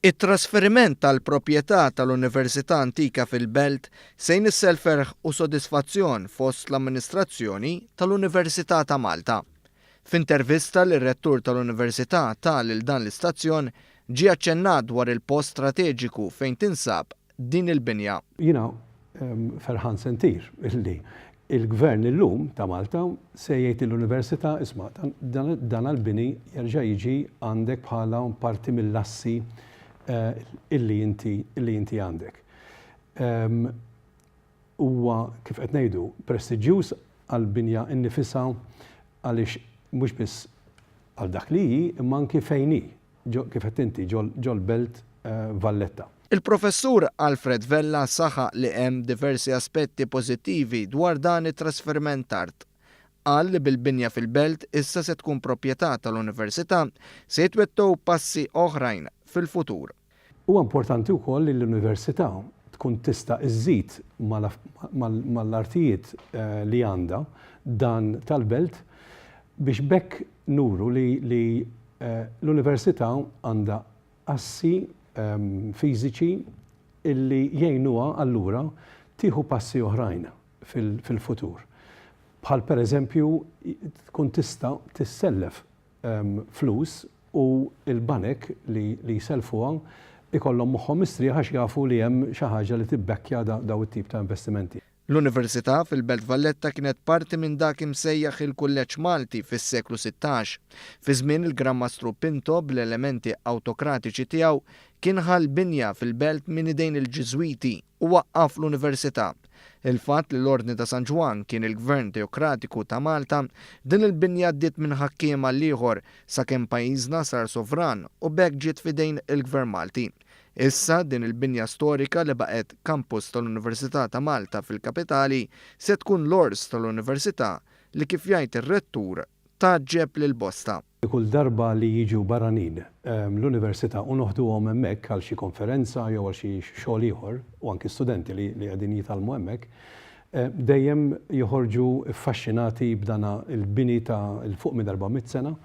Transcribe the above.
It-trasferiment tal-proprjetà tal-Università Antika fil-Belt se jnissel ferħ u sodisfazzjon fost l-amministrazzjoni tal-Università ta' Malta. F'intervista li r-Rettur tal-Università ta lil dan l-istazzjon ġie aċċennat dwar il-post strateġiku fejn tinsab din il-binja. Jiena ferħan se ntir illi il-Gvern illum ta' Malta se jgħid lill-Università isma' dan l-bini jerġa' jiġi għandek bħala parti mill-assi illi inti illi inti għandek. Huwa kif qed ngħidu prestiġjuż għall-binja nnifisha għaliex mhux biss għal dak li hi imma anki fejn hi. Kif għedt inti, ġol-Belt Valletta. Il-Professur Alfred Vella saħaq li hemm diversi aspetti pożittivi dwar dan it-trasferiment t'art. Qal li bil-binja fil-Belt issa se tkun proprjetà tal-Università se jitwettew passi oħrajn fil-futur. Huwa importanti wkoll li l-Università tkun tista' iżżid mal-artijiet li għandha dan tal-Belt biex b'hekk nuru li l-Università għandha assi fiżiċi illi jgħinuha allura tieħu passi oħrajn fil-futur. Bħal pereżempju tkun tista' tissellef flus u l-banek li jsellfuha jkollhom moħħhom mistrieħ għax jafu li hemm xi ħaġa li tibbekkja dawn it-tip ta' investimenti. L-Università fil-Belt Valletta kienet parti minn dak imsejjaħ il-Kulleġġ Malti fis-seklu 16. Fi żmien il-Gran Mastru Pinto bl-elementi awtokratiċi tiegħu kien ħa l-binja fil-Belt minn idejn il-Ġiżwiti u waqqaf l-Università. Il-fatt li l-Ordni ta' San Ġwann kien il-gvern teokratiku ta' Malta, din il-binja għaddiet minn ħakkiem għall-ieħor sakemm pajjiżna sar sovran u b'hekk ġiet f'idejn il-Gvern Malti. Issa, din il-binja storika li baqgħet campus tal-Università ta' Malta fil-kapitali se tkun l-għors tal-Università li kif jgħid ir-Rettur tgħaġġeb lil bosta. Kull darba li jiġu barranin l-Università u noħduhom hemmhekk għal xi konferenza jew għal xi xogħol ieħor, u anki studenti li qegħdin jitgħallmu hemmhekk, dejjem joħorġu ffaxxinati b'dan il-bini ta' 'l fuq minn 400 sena.